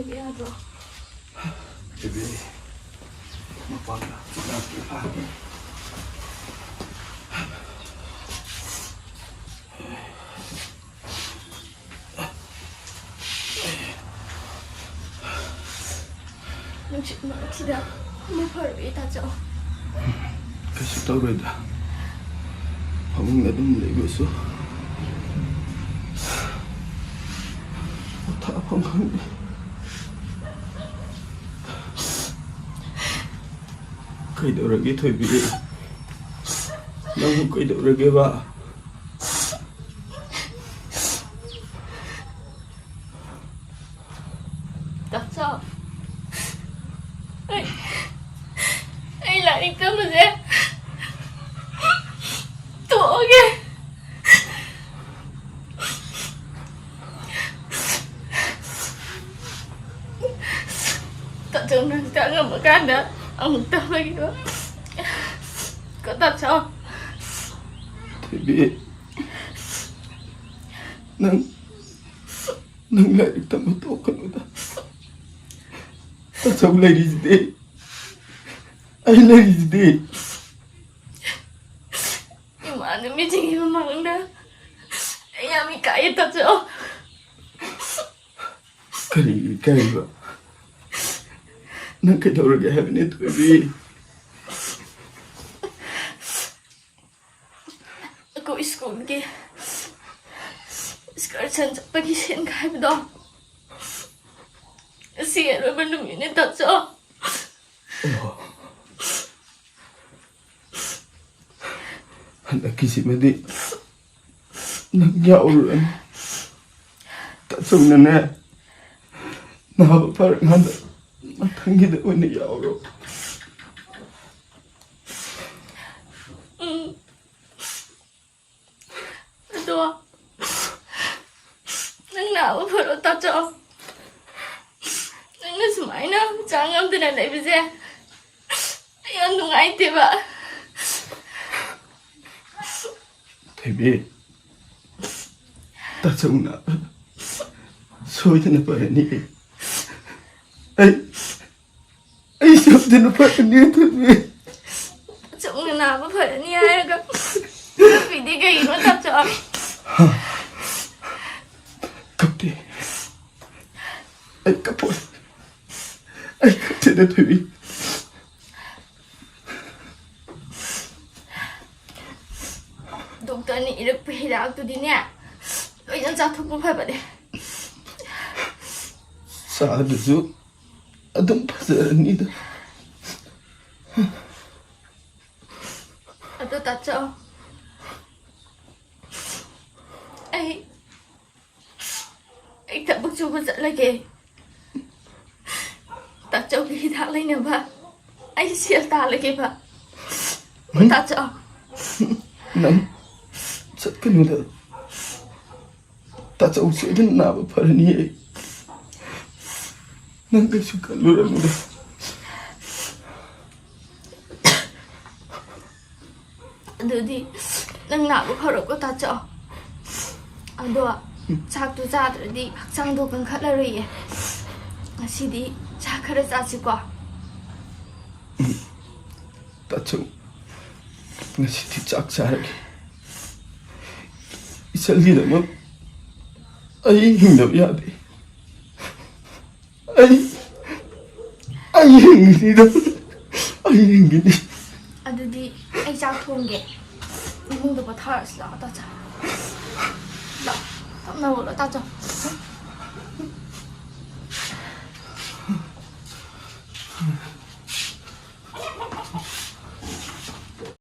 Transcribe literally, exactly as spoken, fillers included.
ꯌꯥꯗ꯭ꯔꯣ? ꯊꯣꯏꯕꯤ, ꯃꯄꯥꯟꯗ ꯉꯥꯏꯍꯥꯛꯀꯤ ꯐꯥꯒꯦ꯫ ꯅꯨꯡꯁꯤꯠ ꯃꯔꯛꯁꯤꯗ ꯑꯃꯨꯛ ꯐꯔꯨꯏ, ꯇꯥꯆꯧ꯫ ꯀꯩꯁꯨ ꯇꯧꯔꯣꯏꯗ꯫ ꯐꯃꯨꯡꯗ ꯑꯗꯨꯝ ꯂꯩꯕꯁꯨ ꯄꯣꯊꯥꯐꯝ ꯈꯪꯗꯦ꯫ ꯀꯩꯗꯧꯔꯒꯦ, ꯊꯣꯏꯕꯤ? ꯅꯪꯕꯨ ꯀꯩꯗꯧꯔꯒꯦꯕ? ꯇꯥꯆꯧ, ꯑꯩ, ꯑꯩ ꯂꯥꯏꯔꯤꯛ ꯇꯝꯕꯁꯦ ꯇꯣꯛꯑꯒꯦ꯫ ꯇꯥꯆꯧ, ꯅꯪ ꯇꯥꯛꯉꯝꯃꯀꯥꯟꯗ ꯑꯃꯨꯛ ꯇꯝꯃꯒꯦꯕ꯫ ꯀꯣ ꯇꯥꯆꯧ? ꯊꯣꯏꯕꯤ, ꯅꯪ, ꯅꯪ ꯂꯥꯏꯔꯤꯛ ꯇꯝꯕ ꯇꯣꯛꯀꯅꯨꯗ꯫ ꯇꯥꯆꯧ ꯂꯩꯔꯤꯁꯤꯗꯤ꯫ ꯑꯩ ꯂꯩꯔꯤꯁꯤꯗꯤ꯫ ꯏꯃꯥꯟꯅꯕꯤꯁꯤꯡꯒꯤ ꯃꯃꯥꯡꯗ ꯑꯩ ꯌꯥꯝ ꯏꯀꯥꯏꯌꯦ, ꯇꯥꯆꯧ꯫ ꯀꯔꯤ ꯏꯀꯥꯏꯕ? ꯅꯪ ꯀꯩꯗꯧꯔꯒꯦ ꯍꯥꯏꯕꯅꯦ, ꯊꯣꯏꯕꯤ? ꯑꯩꯈꯣꯏ ꯁ꯭ꯀꯨꯜꯒꯤ excursion ꯆꯠꯄꯒꯤ ꯁꯤꯟ ꯈꯥꯏꯕꯗꯣ, ꯉꯁꯤ ꯑꯔꯣꯏꯕ ꯅꯨꯃꯤꯠꯅꯦ, ꯇꯥꯆꯧ꯫ ꯑꯣ꯫ ꯍꯟꯗꯛꯀꯤꯁꯤꯃꯗꯤ ꯅꯪ ꯌꯥꯎꯔꯨꯔꯅꯨ꯫ ꯇꯥꯆꯧꯅꯅꯦ, ꯅꯥꯕ ꯐꯔꯀꯥꯟꯗ ꯃꯊꯪꯒꯤꯗ ꯑꯣꯏꯅ ꯌꯥꯎꯔꯣ꯫ ꯎꯝ꯫ ꯑꯗꯣ, ꯅꯪ ꯅꯥꯕ ꯐꯔꯣ, ꯇꯥꯆꯧ꯫ ꯅꯪꯅ ꯁꯨꯃꯥꯏꯅ ꯆꯥ ꯉꯝꯗꯅ ꯂꯩꯕꯁꯦ ꯑꯩ ꯌꯥꯝ ꯅꯨꯡꯉꯥꯏꯇꯦꯕ꯫ ꯊꯣꯏꯕꯤ, ꯇꯥꯆꯧ ꯅꯥꯕ ꯁꯣꯏꯗꯅ ꯐꯔꯅꯤ꯫ ꯑꯩ, ꯑꯩ ꯁꯣꯏꯗꯅ ꯐꯔꯅꯤ, ꯊꯣꯏꯕꯤ꯫ ꯆꯨꯝꯅ ꯅꯥꯕ ꯐꯔꯅꯤ ꯍꯥꯏꯔꯒ ꯀꯞꯄꯤꯗꯤ ꯀꯩꯒꯤꯅꯣ, ꯇꯥꯆꯧ? ꯀꯞꯇꯦ꯫ ꯑꯩ ꯀꯞꯄꯣꯏ꯫ ꯑꯩ ꯀꯞꯇꯦꯗ, ꯊꯣꯏꯕꯤ꯫ ꯗꯣꯛꯇꯔꯅ ꯏꯔꯛꯄ ꯍꯤꯗꯥꯛꯇꯨꯗꯤꯅꯦ, ꯂꯣꯏꯅ ꯆꯥꯊꯣꯛꯄ ꯐꯕꯅꯦ꯫ ꯆꯥꯗ꯭ꯔꯁꯨ ꯑꯗꯨꯝ ꯐꯖꯔꯅꯤꯗ꯫ ꯑꯗꯣ ꯇꯥꯆꯧ, ꯑꯩ, ꯑꯩ ꯊꯕꯛ ꯁꯨꯕ ꯆꯠꯂꯒꯦ꯫ ꯇꯥꯆꯧꯒꯤ ꯍꯤꯗꯥꯛ ꯂꯩꯅꯕ ꯑꯩ ꯁꯦꯜ ꯇꯥꯜꯂꯒꯦꯕ꯫ ꯍꯨꯝ? ꯇꯥꯆꯧ꯫ ꯅꯪ ꯆꯠꯀꯅꯨꯗ꯫ ꯇꯥꯆꯧ ꯁꯣꯏꯗꯅ ꯅꯥꯕ ꯐꯔꯅꯤꯌꯦ꯫ ꯅꯪ ꯀꯩꯁꯨ ꯈꯜꯂꯨꯔꯅꯨꯗ꯫ ꯑꯗꯨꯗꯤ ꯅꯪ ꯅꯥꯕ ꯐꯔꯣꯀꯣ, ꯇꯥꯆꯧ꯫ ꯑꯗꯣ ꯆꯥꯛꯇꯨ ꯆꯥꯗ꯭ꯔꯗꯤ ꯍꯛꯆꯥꯡꯗꯣ ꯀꯟꯈꯠꯂꯔꯣꯏꯌꯦ꯫ ꯉꯁꯤꯗꯤ ꯆꯥꯛ ꯈꯔ ꯆꯥꯁꯤꯀꯣ꯫ ꯇꯥꯆꯧ, ꯉꯁꯤꯗꯤ ꯆꯥꯛ ꯆꯥꯔꯒꯦ꯫ ꯏꯆꯜꯒꯤꯗꯃꯛ ꯑꯩ ꯍꯤꯡꯗꯕ ꯌꯥꯗꯦ꯫ ꯑꯩ, ꯑꯩ ꯍꯤꯡꯒꯅꯤꯗ꯫ ꯑꯩ ꯍꯤꯡꯒꯅꯤ꯫ ꯑꯗꯨꯗꯤ ꯑꯩ ꯆꯥꯛ ꯊꯣꯡꯒꯦ꯫ ꯏꯃꯨꯡꯗ ꯄꯣꯊꯥꯔꯁꯤ ꯂꯥꯛꯑꯣ, ꯇꯥꯆꯧ꯫ ꯂꯥꯛꯑꯣ, ꯇꯞꯅ ꯍꯧꯒꯠꯂꯣ, ꯇꯥꯆꯧ꯫